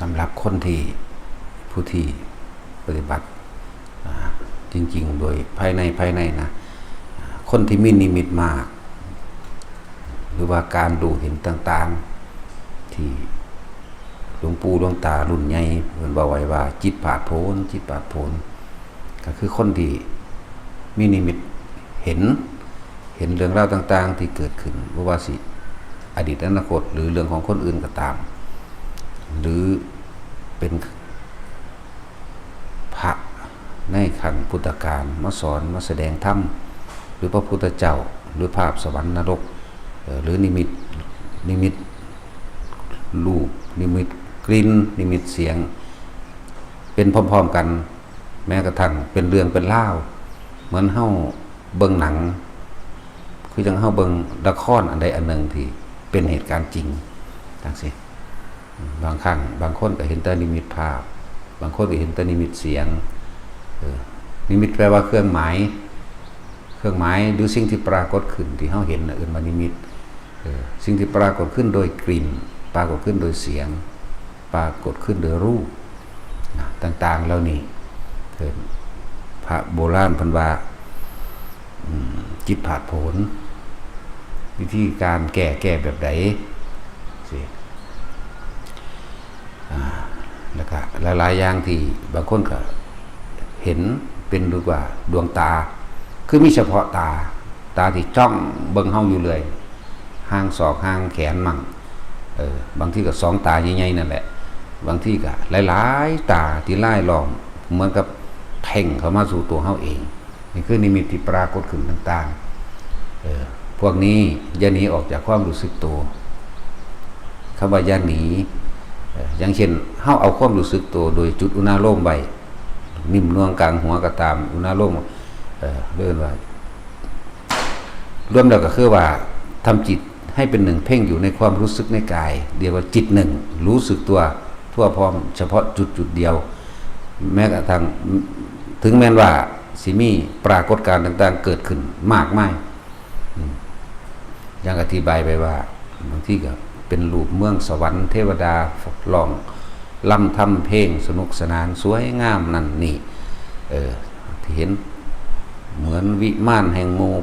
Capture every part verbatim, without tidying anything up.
สำหรับคนที่ผู้ที่ปฏิบัติ อ่า จริงๆ โดยภายใน ภายในนะ อ่า คนที่มีนิมิตมาก หรือว่าการรู้เห็นต่างๆ ที่หลวงปู่หลวงตารุ่นใหญ่เพิ่นเว้าไว้ว่า จิตผาดโผน จิตผาดโผน ก็คือคนที่มีนิมิตเห็น เห็นเรื่องราวต่างๆ ที่เกิดขึ้น บ่ว่าสิอดีตอนาคต หรือเรื่องของคนอื่นก็ตาม หรือเป็นพระในครั้งพุทธกาลมาสอน มาแสดงธรรม หรือพระพุทธเจ้า หรือภาพสวรรค์นรก เอ่อ หรือนิมิต นิมิตรูป นิมิตกลิ่น นิมิตเสียง เป็นพร้อมๆ กัน แม้กระทั่งเป็นเรื่องเป็นราว เหมือนเฮาเบิ่งหนัง คือจั่งเฮาเบิ่งละครอันใดอันหนึ่งที่เป็นเหตุการณ์จริงจั่งซี้ บางครั้งบางคนก็เห็นแต่นิมิตภาพ บางคนก็เห็นแต่นิมิตเสียง เออ นิมิตแปลว่าเครื่องหมาย เครื่องหมายหรือสิ่งที่ปรากฏขึ้นที่เฮาเห็นน่ะเอิ้นว่านิมิต เออ สิ่งที่ปรากฏขึ้นโดยกลิ่น ปรากฏขึ้นโดยเสียง ปรากฏขึ้นโดยรูป นะ ต่างๆ เหล่านี้ เออ พระโบราณเพิ่นว่า อืม จิตผาดโผน วิธีการแก้ แก้แบบใด สิ อ่า แล้วก็หลายๆ อย่างที่บางคนก็เห็นเป็นหรือว่าดวงตา คือมีเฉพาะตา ตาที่จ้องเบิ่งเฮาอยู่เรื่อย ห่างศอกห่างแขนมั่ง เออ บางทีก็สองตาใหญ่ๆ นั่นแหละ บางทีก็หลายๆ ตาที่ลายล้อม เหมือนกับเพ่งเข้ามาสู่ตัวเฮาเอง นี่คือนิมิตที่ปรากฏขึ้นต่างๆ เออ พวกนี้อย่าหนีออกจากความรู้สึกตัว คำว่าอย่าหนี เอ่อ อย่างเช่น เฮาเอาความรู้สึกตัวโดยจุดอุณาโลมไว้ นิ่มนวลกลางหัวก็ตาม อุณาโลม เอ่อ เรียกว่า รวมแล้วก็คือว่าทำจิตให้เป็นหนึ่ง เพ่งอยู่ในความรู้สึกในกาย เรียกว่าจิตหนึ่ง รู้สึกตัวทั่วพร้อม เฉพาะจุดจุดเดียว แม้กระทั่ง ถึงแม้นว่าสิมีปรากฏการณ์ต่างๆ เกิดขึ้นมากมาย อืม อย่างอธิบายไปว่า บางทีก็เป็นรูปเมืองสวรรค์ เทวดาร้องรำทำเพลงสนุกสนานสวยงามนั่นนี่ เออ ที่เห็นเหมือนวิมานแห่งหมู่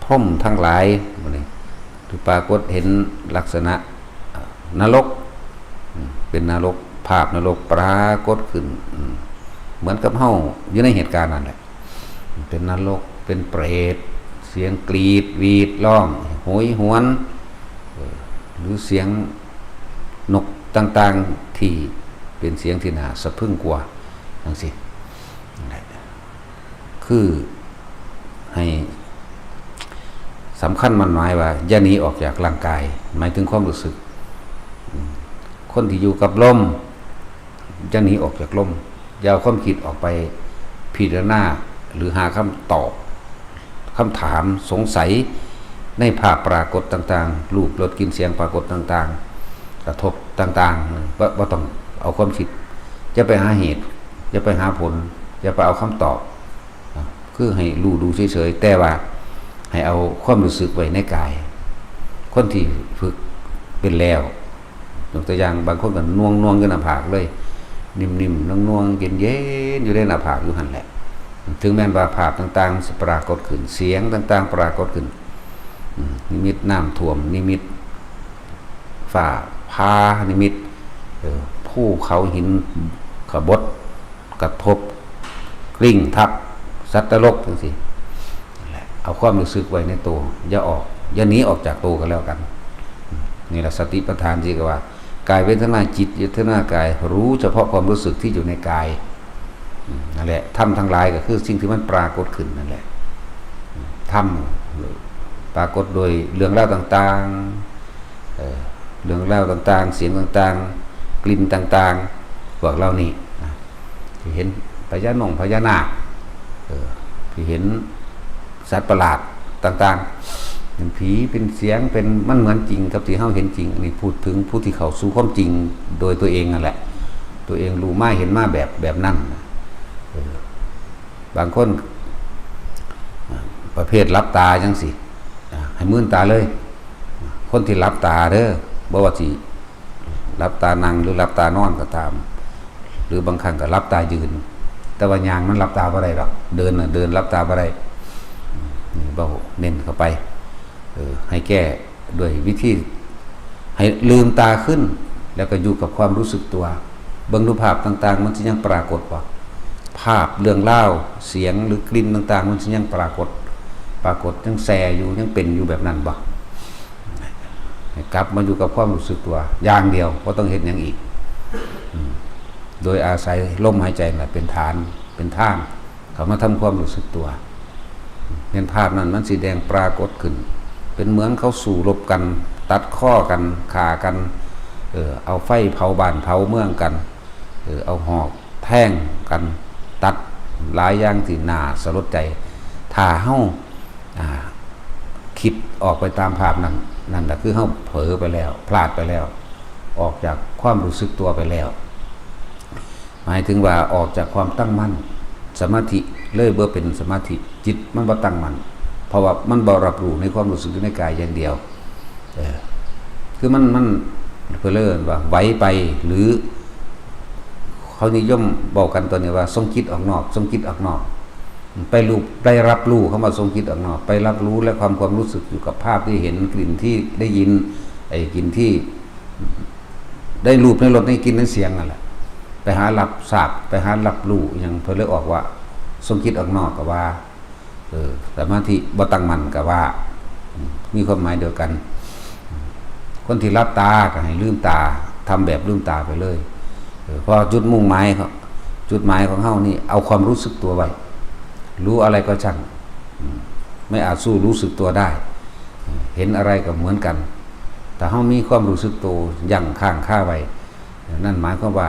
พรหมทั้งหลาย มื้อนี้ที่ปรากฏเห็นลักษณะ เอ่อ นรก อืม เป็นนรก ภาพนรกปรากฏขึ้น อืม เหมือนกับเฮาอยู่ในเหตุการณ์นั่นแหละ เป็นนรก เป็นเปรต เสียงกรีดหวีดร้องโหยหวน เอ่อ หรือเสียงนกต่างๆ ที่เป็นเสียงที่น่าสะพรึงกลัวจั่งซี้ นั่นแหละ คือให้สำคัญมั่นหมายว่า อย่าหนีออกจากร่างกาย หมายถึงความรู้สึก อืม คนที่อยู่กับลม อย่าหนีออกจากลม อย่าเอาความคิดออกไปพิจารณา หรือหาคำตอบ คำถาม สงสัยในภาพปรากฏต่างๆ รูป รส กลิ่น เสียงปรากฏต่างๆ กระทบต่างๆ บ่ บ่ต้องเอาความคิด อย่าไปหาเหตุ อย่าไปหาผล อย่าไปเอาคำตอบ คือให้รู้ดูเฉยๆ แต่ว่าให้เอาความรู้สึกไว้ในกาย คนที่ฝึกเป็นแล้ว ยกตัวอย่าง บางคนก็น่วงๆ อยู่หน้าผากเลย นิ่มๆ น่วงๆ เย็นๆ อยู่ในหน้าผากอยู่หั่นแหละ ถึงแม้นว่าภาพต่างๆ สิปรากฏขึ้น เสียงต่างๆ ปรากฏขึ้น อืม นิมิตน้ำท่วม นิมิตฟ้าผ่า นิมิต เอ่อ ภูเขาหินขบถ กระทบ กลิ้งทับ สัตว์นรกจั่งซี้ นั่นแหละ เอาความรู้สึกไว้ในตัว อย่าออก อย่าหนีออกจากตัวก็แล้วกัน นี่แหละสติปัฏฐานที่ว่า กายเวทนาจิต เวทนากาย รู้เฉพาะความรู้สึกที่อยู่ในกาย อืม นั่นแหละ ธรรมทั้งหลายก็คือสิ่งที่มันปรากฏขึ้นนั่นแหละ ธรรมปรากฏโดยเรื่องราวต่างๆ เอ่อ เรื่องราวต่างๆ เสียงต่างๆ กลิ่นต่างๆ พวกเหล่านี้นะ ที่เห็นพญานงพญานาค เอ่อ ที่เห็นสัตว์ประหลาดต่างๆ เป็นผี เป็นเสียง เป็น มันเหมือนจริงกับที่เฮาเห็นจริง อันนี้พูดถึงผู้ที่เข้าสู่ความจริงโดยตัวเองนั่นแหละ ตัวเองรู้มาเห็นมาแบบ แบบนั้นนะ เออ บางคน อ่า ประเภทหลับตาจั่งซี้ อ่า ให้มืนตาเลย คนที่หลับตาเด้อ บ่ว่าสิ หลับตานั่งหรือหลับตานอนก็ตาม หรือบางครั้งก็หลับตายืน แต่ว่าย่างมันหลับตาบ่ได้ดอก เดินน่ะเดินหลับตาบ่ได้ นี่เว้าเน้นเข้าไป เออ ให้แก้ด้วยวิธี ให้ลืมตาขึ้น แล้วก็อยู่กับความรู้สึกตัว เบิ่งดูภาพต่างๆ มันสิยังปรากฏบ่ ภาพเรื่องราว เสียงหรือกลิ่นต่างๆ มันสิยังปรากฏ ปรากฏยังแซ่อยู่ ยังเป็นอยู่แบบนั้นบ่ ให้กลับมาอยู่กับความรู้สึกตัวอย่างเดียว บ่ต้องเฮ็ดหยังอีก อืม โดยอาศัยลมหายใจนั่นแหละเป็นฐาน เป็นทาง เข้ามาทำความรู้สึกตัว เห็นภาพนั้นมันสิแดงปรากฏขึ้น เป็นเหมือนเขาสู้รบกัน ตัดคอกัน ฆ่ากัน เออ เอาไฟเผาบ้านเผาเมืองกัน เออ เอาหอกแทงกัน ตัดหลายอย่างที่น่าสลดใจ ถ้าเฮา อ่า คิดออกไปตามภาพนั้น นั่นแหละคือเฮาเผลอไปแล้ว พลาดไปแล้ว ออกจากความรู้สึกตัวไปแล้ว หมายถึงว่าออกจากความตั้งมั่น สมาธิเลยบ่เป็นสมาธิ จิตมันบ่ตั้งมั่น เพราะว่ามันบ่รับรู้ในความรู้สึกอยู่ในกายอย่างเดียว เออ คือมัน มัน เพิ่นเลยเอิ้นว่าไหวไป หรือ เขานิยมบอกกันตัวนี้ว่าส่งจิตออกนอก ส่งจิตออกนอก ไปรูป ได้รับรู้ คำว่าส่งจิตออกนอก ไปรับรู้และความ ความรู้สึกอยู่กับภาพที่เห็น กลิ่นที่ได้ยิน ไอ้กลิ่นที่ได้รูป ในรส ในกลิ่น ในเสียงนั่นแหละ ไปหารับทราบ ไปหารับรู้ อย่างเพิ่นเลยออกว่าส่งจิตออกนอกก็ว่า เออ สมาธิบ่ตั้งมั่นก็ว่า มีความหมายเดียวกัน คนที่หลับตาก็ให้ลืมตา ทำแบบลืมตาไปเลย เออ เพราะจุดมุ่งหมายของ จุดหมายของเฮานี่เอาความรู้สึกตัวไว้ รู้อะไรก็ช่าง อืม ไม่อาจสู้รู้สึกตัวได้ เห็นอะไรก็เหมือนกัน แต่เฮามีความรู้สึกตัวยั้งค้างคาไว้ นั่นหมายความว่า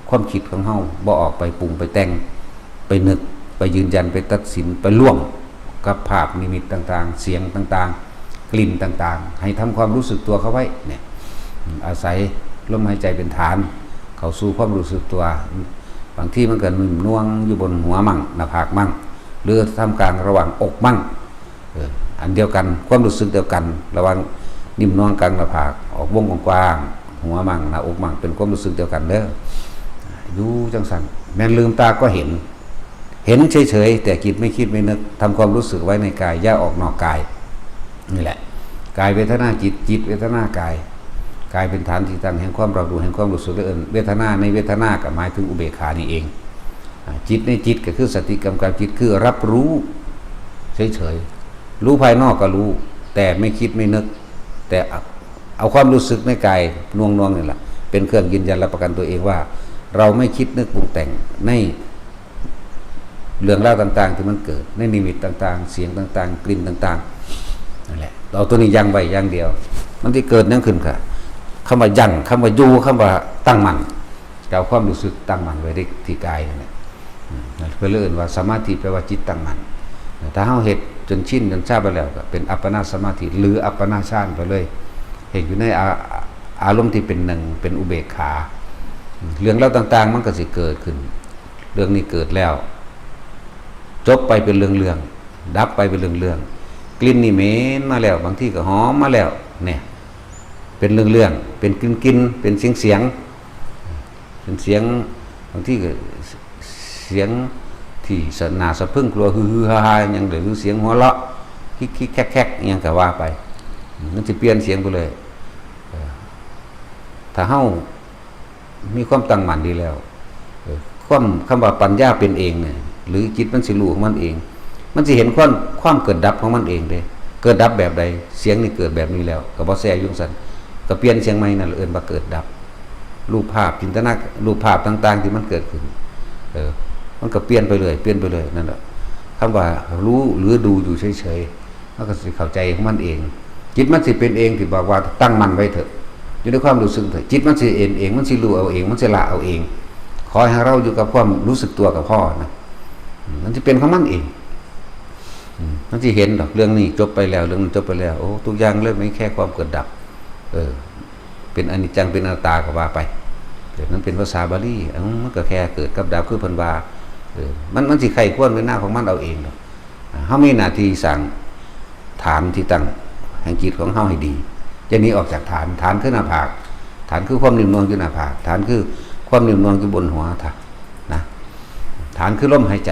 ความคิดของเฮาบ่ออกไปปรุงไปแต่ง ไปนึก ไปยืนยัน ไปตัดสิน ไปร่วมกับภาพนิมิตต่างๆ เสียงต่างๆ กลิ่นต่างๆ ให้ทำความรู้สึกตัวเข้าไว้เนี่ย อืม อาศัยลมหายใจเป็นฐาน เข้าสู่ความรู้สึกตัว บางทีมันก็นุ่มนวลอยู่บนหัวมั่ง หน้าผากมั่ง หรือท่ามกลางระหว่างอกมั่ง เออ อันเดียวกัน ความรู้สึกเดียวกัน ระหว่างนิ่มนวลกลางหน้าผาก ออกวงกว้างๆ หัวมั่ง หน้าอกมั่ง เป็นความรู้สึกเดียวกันเด้อ อยู่จังซั่น แม่นลืมตาก็เห็น เห็นเฉยๆ แต่จิตไม่คิดไม่นึก ทำความรู้สึกไว้ในกาย อย่าออกนอกกาย นี่แหละ กายเวทนาจิต จิตเวทนากาย กายเป็นฐานที่ตั้งแห่งความรับรู้ แห่งความรู้สึก และเอิ้นเวทนา ในเวทนาก็หมายถึงอุเบกขานี่เอง อ่า จิตในจิตก็คือสติกำกับจิต คือรับรู้เฉยๆ รู้ภายนอกก็รู้ แต่ไม่คิดไม่นึก แต่เอา เอาความรู้สึกในกายหน่วงๆ นี่แหละ เป็นเครื่องยืนยันรับประกันตัวเองว่า เราไม่คิดนึกปรุงแต่งในเรื่องราวต่างๆ ที่มันเกิด ในนิมิตต่างๆ เสียงต่างๆ กลิ่นต่างๆ นั่นแหละ เอาตัวนี้ยั้งไว้อย่างเดียว มันสิเกิดหยังขึ้นคะ คำว่ายั้ง คำว่าอยู่ คำว่าตั้งมั่น ก็เอาความรู้สึกตั้งมั่นไว้ที่ ที่กายนั่นแหละ อืม เพิ่นเลยเอิ้นว่าสมาธิ แปลว่าจิตตั้งมั่น ถ้าเฮาเฮ็ดจนชินจนชาไปแล้ว ก็เป็นอัปปนาสมาธิ หรืออัปปนาฌานไปเลย เฮ็ดอยู่ในอา- อารมณ์ที่เป็นหนึ่ง เป็นอุเบกขา เรื่องราวต่างๆ มันก็สิเกิดขึ้น เรื่องนี้เกิดแล้ว จบไปเป็นเรื่องๆ ดับไปเป็นเรื่องๆ กลิ่นนี่เหม็นมาแล้ว บางทีก็หอมมาแล้ว เนี่ย เป็นเรื่องๆ เป็นกลิ่นๆ เป็นเสียงๆ เป็นเสียง บางทีก็เสียงที่ส- น่าสะพรึงกลัว ฮือๆ ฮ่าๆ หยัง หรือเสียงหัวเราะ คิกๆ แคกๆ หยังก็ว่าไป มันสิเปลี่ยนเสียงไปเลย เออ ถ้าเฮามีความตั้งมั่นดีแล้ว เออ ความ- คำว่าปัญญาเป็นเองเนี่ย หรือจิตมันสิรู้ของมันเอง มันสิเห็นความ- ความเกิดดับของมันเองเด้ เกิดดับแบบใด เสียงนี่เกิดแบบนี้แล้ว ก็บ่แซ่อยู่จั่งซั้น ก็เปลี่ยนเสียงใหม่ นั่นเอิ้นว่าเกิดดับ รูปภาพจินตนา- รูปภาพต่างๆ ที่มันเกิดขึ้น เออ มันก็เปลี่ยนไปเรื่อย เปลี่ยนไปเรื่อย นั่นแหละ คำว่ารู้หรือดูอยู่เฉยๆ มันก็สิเข้าใจของมันเอง จิตมันสิเป็นเองที่บอกว่าตั้งมั่นไว้เถอะ อยู่ในความรู้สึกเถอะ จิตมันสิเห็นเอง มันสิรู้เอาเอง มันสิละเอาเอง ขอให้เราอยู่กับความรู้สึกตัวก็พอนะ อืม มันสิเป็นของมันเอง อืม มันสิเห็นดอก เรื่องนี้จบไปแล้ว เรื่องนั้นจบไปแล้ว โอ้ ทุกอย่างเลยมีแค่ความเกิดดับ เออ เป็นอนิจจัง เป็นอนัตตาก็ว่าไป เออ มันเป็นภาษาบาลี เอ้า มันก็แค่เกิดกับดับ คือเพิ่นว่า เออ มัน- มันสิใคร่ควรเวทนาของมันเอาเองดอก อ่า เฮามีหน้าที่สร้างฐานที่ตั้งแห่งจิตของเฮาให้ดี จะหนีออกจากฐาน ฐานคือหน้าผาก ฐานคือความนิ่มนวลอยู่หน้าผาก ฐานคือความนิ่มนวลอยู่บนหัว ฐานนะ ฐานคือลมหายใจ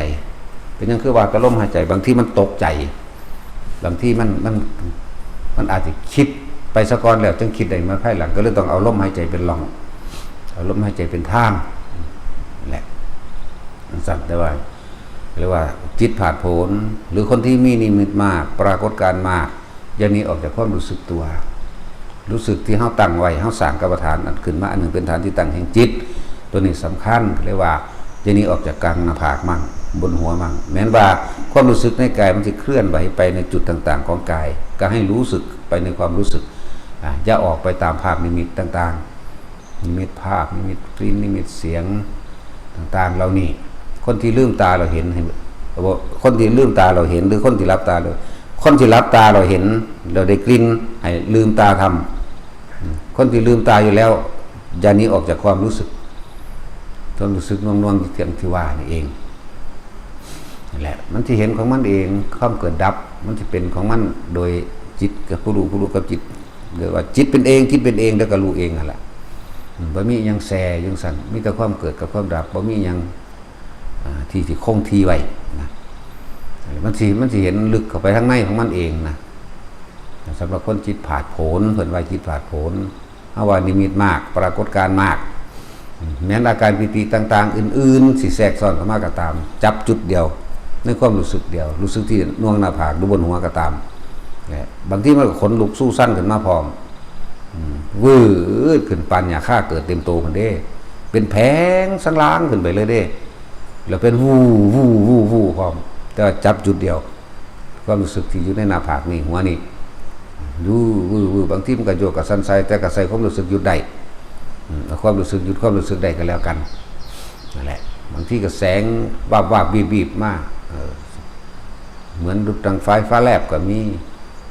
เป็นหยังคือว่าแต่ลมหายใจ บางทีมันตกใจ บางทีมันมันมันอาจจะคิดไปซะก่อนแล้ว จึงคิดได้มาภายหลัง ก็เลยต้องเอาลมหายใจเป็นร่อง เอาลมหายใจเป็นทาง แหละสั่นแต่ว่า เรียกว่าจิตผาดโผน หรือคนที่มีนิมิตมาก ปรากฏการณ์มาก อย่าหนีออกจากความรู้สึกตัว รู้สึกที่เฮาตั้งไว้ เฮาสร้างกรรมฐานอันขึ้นมาอันหนึ่งเป็นฐานที่ตั้งแห่งจิต ตัวนี้สำคัญ เรียกว่าอย่าหนีออกจากกลางหน้าผากมั่ง บนหัวมั่ง แม้นว่าความรู้สึกในกายมันสิเคลื่อนไหวไปในจุดต่างๆของกาย ก็ให้รู้สึกไปในความรู้สึก อ่า อย่าออกไปตามภาพนิมิตต่างๆ นิมิตภาพ นิมิตกลิ่น นิมิตเสียงต่างๆเหล่านี้ คนที่ลืมตาแล้วเห็น ให้ คนที่ลืมตาแล้วเห็น หรือคนที่หลับตาแล้ว คนที่หลับตาแล้วเห็น แล้วได้กลิ่น ให้ลืมตาทำ คนที่ลืมตาอยู่แล้ว อย่าหนีออกจากความรู้สึก ความรู้สึกนวงๆที่เที่ยงที่ว่านี่เอง นั่นแหละ มันสิเห็นของมันเอง ความเกิดดับ มันสิเป็นของมันโดยจิตกับผู้รู้ ผู้รู้กับจิต เรียกว่าจิตเป็นเอง จิตเป็นเอง แล้วก็รู้เองนั่นแหละ อืม บ่มีหยังแซ่จั่งซั่น มีแต่ความเกิดกับความดับ บ่มีหยัง อ่า ที่สิคงที่ไว้นะ มันสิ มันสิเห็นลึกเข้าไปข้างในของมันเองนะ สำหรับคนจิตผาดโผน เพิ่นว่าจิตผาดโผน เฮาว่านิมิตมาก ปรากฏการณ์มาก แม้นอาการปีติต่างๆ อื่นๆ สิแทรกซ้อนเข้ามาก็ตาม จับจุดเดียว ในความรู้สึกเดียว รู้สึกที่หน้วงหน้าผากหรือบนหัวก็ตาม และบางทีมันก็ขนลุกสู้สั่นขึ้นมาพร้อม อืม วืดขึ้นปานหญ้าคาเกิดเต็มโตพุ้นเด้ เป็นแผงสังลางขึ้นไปเลยเด้ แล้วเป็น วู วู วู วู พร้อม แต่ว่าจับจุดเดียว ความรู้สึกที่อยู่ในหน้าผากนี่ หัวนี่ อยู่ วื วื บางทีมันก็โยกก็สั่นไส้ แต่ก็ใส่ความรู้สึกหยุดได้ อืม เอาความรู้สึกหยุดความรู้สึกได้ก็แล้วกัน นั่นแหละ บางทีก็แสงวาบวาบวีบวีบมา เออ เหมือนดังไฟฟ้าแลบก็มี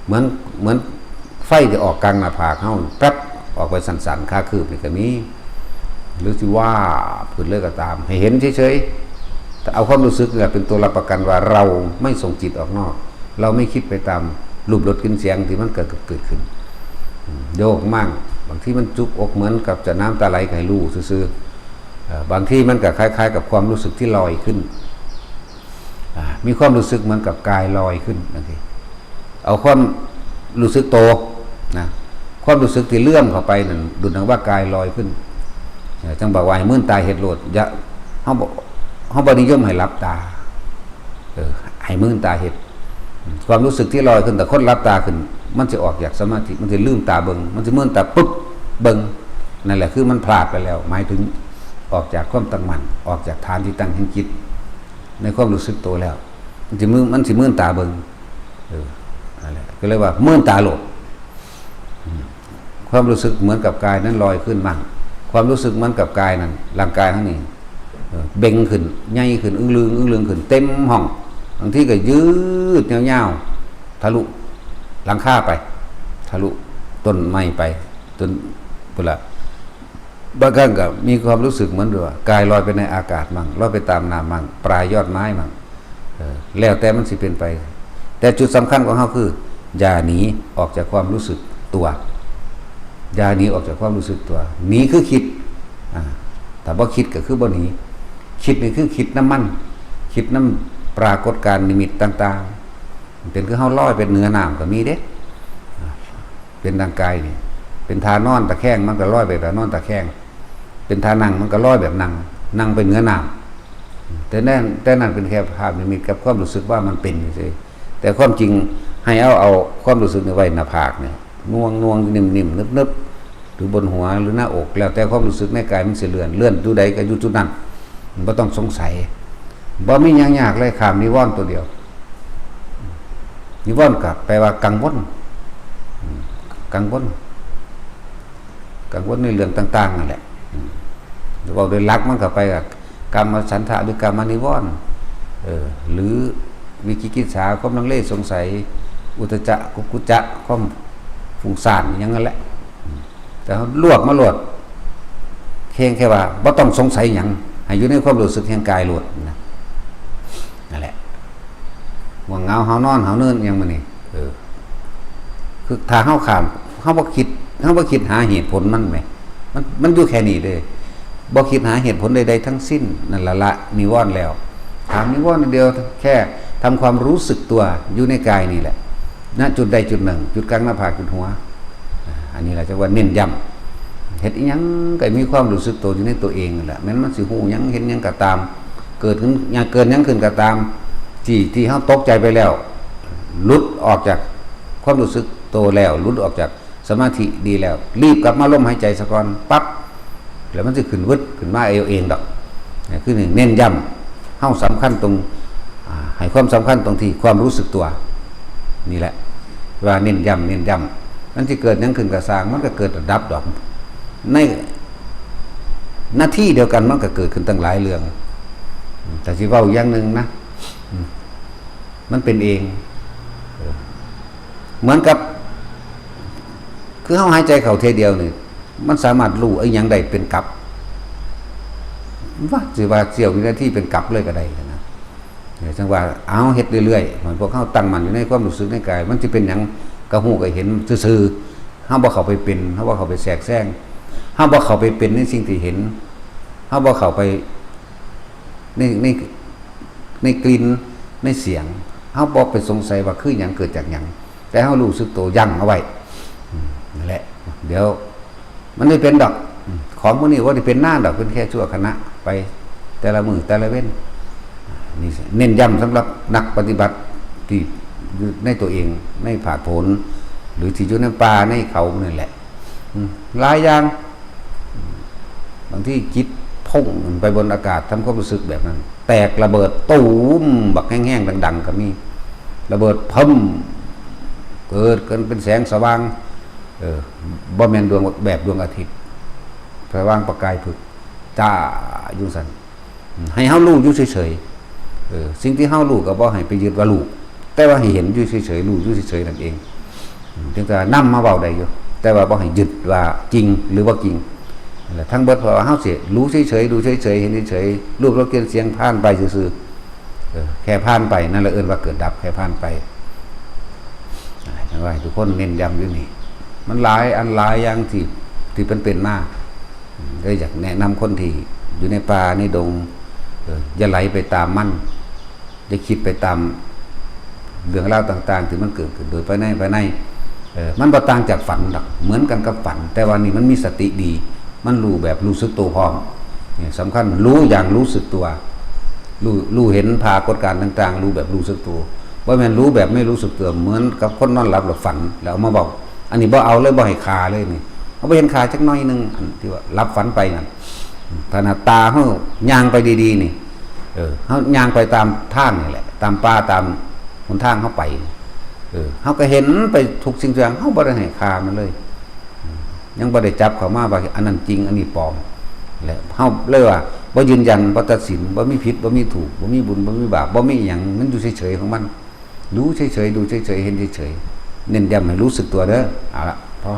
เหมือน เหมือนไฟที่ออกกลางหน้าผากเฮา แป๊บ ออกไปสั้นๆ คาคืบนี่ก็มี หรือสิว่าบขึ้นเลยก็ตาม ให้เห็นเฉยๆ แต่เอาความรู้สึกนี่แหละเป็นตัวรับประกันว่าเราไม่ส่งจิตออกนอก เราไม่คิดไปตามรูปรสกลิ่นเสียงที่มันเกิด เกิดขึ้น โยกมั่ง บางทีมันจุกอกเหมือนกับจะน้ำตาไหลก็ให้รู้ซื่อๆ เอ่อ บางทีมันก็คล้ายๆกับความรู้สึกที่ลอยขึ้น อ่า มีความรู้สึกเหมือนกับกายลอยขึ้นนั่นเอง เอาความรู้สึกโตนะ ความรู้สึกที่เลื่อมเข้าไปนั่น ดุจดังว่ากายลอยขึ้น เอ่อ จั่งบอกว่าให้มื่นตาเฮ็ดโลด อย่า เฮาบ่ เฮาบ่นิยมให้หลับตา เออ ให้มื่นตาเฮ็ด ความรู้สึกที่ลอยขึ้น แต่คนหลับตาขึ้น มันสิออกจากสมาธิ มันสิลืมตาเบิ่ง มันสิมื่นตาปุ๊บ เบิ่ง นั่นแหละคือมันพลาดไปแล้ว หมายถึงออกจากความตั้งมั่น ออกจากฐานที่ตั้งแห่งจิต ในความรู้สึกโตแล้ว มันสิมื่น มันสิมื่นตาเบิ่ง เออ นั่นแหละ ก็เลยว่ามื่นตาโลด อืม ความรู้สึกเหมือนกับกายนั้นลอยขึ้นมั่ง ความรู้สึกเหมือนกับกายนั้น ร่างกายเฮานี่ เออ เบ่งขึ้น ใหญ่ขึ้น อึ้งลึง อึ้งลึงขึ้น เต็มห้อง บางทีก็ยืดยาวๆ ทะลุหลังคาไป ทะลุต้นไม้ไป จนพุ้นละ บางครั้งก็มีความรู้สึกเหมือนว่ากายลอยไปในอากาศมั่ง ลอยไปตามน้ำมั่ง ปลายยอดไม้มั่ง เออ แล้วแต่มันสิเป็นไป แต่จุดสำคัญของเฮาคือ อย่าหนีออกจากความรู้สึกตัว อย่าหนีออกจากความรู้สึกตัว หนีคือคิด อ่า ถ้าบ่คิดก็คือบ่หนี คิดนี่คือคิดนำมัน คิดนำปรากฏการณ์นิมิตต่างๆ เป็นคือเฮาลอยไปเหนือน้ำก็มีเด้ เป็นดังกายนี่ เป็นท่านอนตะแคง มันก็ลอยไปแบบนอนตะแคง เป็นท่านั่ง มันก็ลอยแบบนั่ง นั่งไปเหนือน้ำ แต่นั่น แต่นั่นเป็นแค่ภาพนิมิตกับความรู้สึกว่ามันเป็นเฉยๆ แต่ความจริงให้เอา เอาความรู้สึกนี่ไว้หน้าผากเนี่ย นวงๆ นิ่มๆ นึบๆ หรือบนหัว หรือหน้าอก แล้วแต่ความรู้สึกในกายมันสิเลื่อน เลื่อนอยู่ใดก็อยู่จุดนั้น มันบ่ต้องสงสัย บ่มีหยังยากเลย ข้ามนิวรณ์ตัวเดียว นิวรณ์ก็แปลว่ากังวล อืม กังวล กังวลในเรื่องต่างๆ นั่นแหละ อืม เว้าโดยหลักมันเข้าไปก็กามฉันทะ หรือกามนิวรณ์ เออ หรือวิจิกิจฉา ความลังเลสงสัย อุทธัจจะ กุกกุจจะ ความฟุ้งซ่าน อย่างนั้นแหละ อืม แต่เฮารวบมาโลด เพียงแค่ว่าบ่ต้องสงสัยหยัง ให้อยู่ในความรู้สึกแห่งกายโลดนะ นั่นแหละ ง่วงเหงาหาวนอนหาวเนินอิหยังมื้อนี้ เออ คือถ้าเฮาข้าม เฮาบ่คิด เฮาบ่คิดหาเหตุผลมันแหม มันมันอยู่แค่นี้เลย บ่คิดหาเหตุผลใดๆทั้งสิ้น นั่นละละนิวรณ์แล้ว ถามนิวรณ์เดียว แค่ทำความรู้สึกตัวอยู่ในกายนี่แหละ ณ จุดใดจุดหนึ่ง จุดกลางหน้าผาก จุดหัว อันนี้แหละจะว่าเน้นย้ำ เฮ็ดอิหยังก็มีความรู้สึกตัวอยู่ในตัวเองนั่นแหละ แม้นมันสิฮู้หยังเห็นหยังก็ตาม เกิดขึ้น อย่างเกิดหยังขึ้นก็ตาม ที่ที่เฮาตกใจไปแล้ว หลุดออกจากความรู้สึกตัวแล้ว หลุดออกจากสมาธิดีแล้ว รีบกลับมาลมหายใจซะก่อน ปั๊บ แล้วมันสิขึ้นวืดขึ้นมาเองดอก นี่คือเน้นย้ำ เฮาสำคัญตรง อ่า ให้ความสำคัญตรงที่ความรู้สึกตัว นี่แหละ ว่าเน้นย้ำ เน้นย้ำ มันสิเกิดหยังขึ้นก็ซ่าง มันก็เกิดดับดอก ในนาทีเดียวกันมันก็เกิดขึ้นตั้งหลายเรื่อง แต่สิเว้าอย่างหนึ่งนะ อืม มันเป็นเอง เออ เหมือนกับ คือเฮาหายใจเข้าเทื่อเดียวนี่ มันสามารถรู้ไอ้หยังได้เป็นกับ ว่าสิว่าเสี้ยววินาทีเป็นกับเลยก็ได้นะ เนี่ย จังว่าเอาเฮ็ดเรื่อยๆ ให้พวกเฮาตั้งมั่นอยู่ในความรู้สึกในกาย มันสิเป็นหยังก็ฮู้ก็เห็นซื่อๆ เฮาบ่เข้าไปเป็น เฮาบ่เข้าไปแทรกแซง เฮาบ่เข้าไปเป็นในสิ่งที่เห็น เฮาบ่เข้าไปใน ใน ในกลิ่น ในเสียง เฮาบ่ไปสงสัยว่าคือหยัง เกิดจากหยัง แต่เฮารู้สึกตัวยั้งเอาไว้ อืม นั่นแหละ เดี๋ยว มันได้เป็นดอก อืม ของพวกนี้ว่าได้เป็นนานดอก เป็นแค่ชั่วขณะไป แต่ละมื้อแต่ละเว้น นี่เน้นย้ำสำหรับนักปฏิบัติที่อยู่ในตัวเอง ในผาดโผน หรือที่อยู่ในป่าในเขานั่นแหละ อืม หลายอย่าง บางทีจิตพุ่งไปบนอากาศ ทำความรู้สึกแบบนั้น แตกระเบิดตูม บักแห้งๆ ดังๆ ก็มี ระเบิดเพิ่ม เกิดกันเป็นแสงสว่าง เออ บ่แม่นดวงแบบดวงอาทิตย์ สว่างประกายผึกจ้าอยู่ซั่น ให้เฮารู้อยู่เฉยๆ เออ สิ่งที่เฮารู้ก็บ่ให้ไปยึดว่ารู้ แต่ว่าให้เห็นอยู่เฉยๆ รู้อยู่เฉยๆ นั่นเอง อืม จึงจะนำมาเว้าได้อยู่ แต่ว่าบ่ให้ยึดว่าจริงหรือบ่จริง นั่นแหละ ทั้งเบิดเพราะว่าเฮาสิรู้เฉยๆ ดูเฉยๆ เห็นเฉยๆ รูปรสกลิ่นเสียงผ่านไปซื่อๆ เออ แค่ผ่านไป นั่นแหละเอิ้นว่าเกิดดับ แค่ผ่านไป อ่า จังว่าให้ทุกคนเน้นย้ำอยู่นี่ มันหลายอันหลายอย่างที่ ที่เป็นเป็นมา อืม ก็อยากแนะนำคนที่อยู่ในป่าในดง เออ อย่าไหลไปตามมัน อย่าคิดไปตามเรื่องราวต่างๆ ที่มันเกิดขึ้นโดยภายใน ภายใน เออ มันบ่ต่างจากฝันดอก เหมือนกันกับฝัน แต่ว่านี่มันมีสติดี มันรู้แบบรู้สึกตัวพร้อม เนี่ย สำคัญ รู้อย่างรู้สึกตัว รู้ รู้เห็นปรากฏการณ์ต่างๆ รู้แบบรู้สึกตัว บ่แม่นรู้แบบไม่รู้สึกตัว เหมือนกับคนนอนหลับแล้วฝัน แล้วเอามาเว้า อันนี้บ่เอาเลย บ่ให้ค่าเลยนี่ เอาบ่เห็นค่าจักหน่อยหนึ่ง อันที่ว่าหลับฝันไปนั่น ถ้าหน้าตาเฮาย่างไปดีๆ นี่ เออ เฮาย่างไปตามทางนี่แหละ ตามป่าตามหนทางเฮาไป เออ เฮาก็เห็นไปทุกสิ่งทุกอย่าง เฮาบ่ได้ให้ค่ามันเลย ยังบ่ได้จับเข้ามาว่าอันนั้นจริง อันนี้ปลอม และเฮาเลยว่าบ่ยืนยัน บ่ตัดสิน บ่มีผิด บ่มีถูก บ่มีบุญ บ่มีบาป บ่มีอิหยัง มันอยู่เฉยๆ ของมัน รู้เฉยๆ ดูเฉยๆ เห็นเฉยๆ เน้นย้ำให้รู้สึกตัวเด้อ เอาละ พอ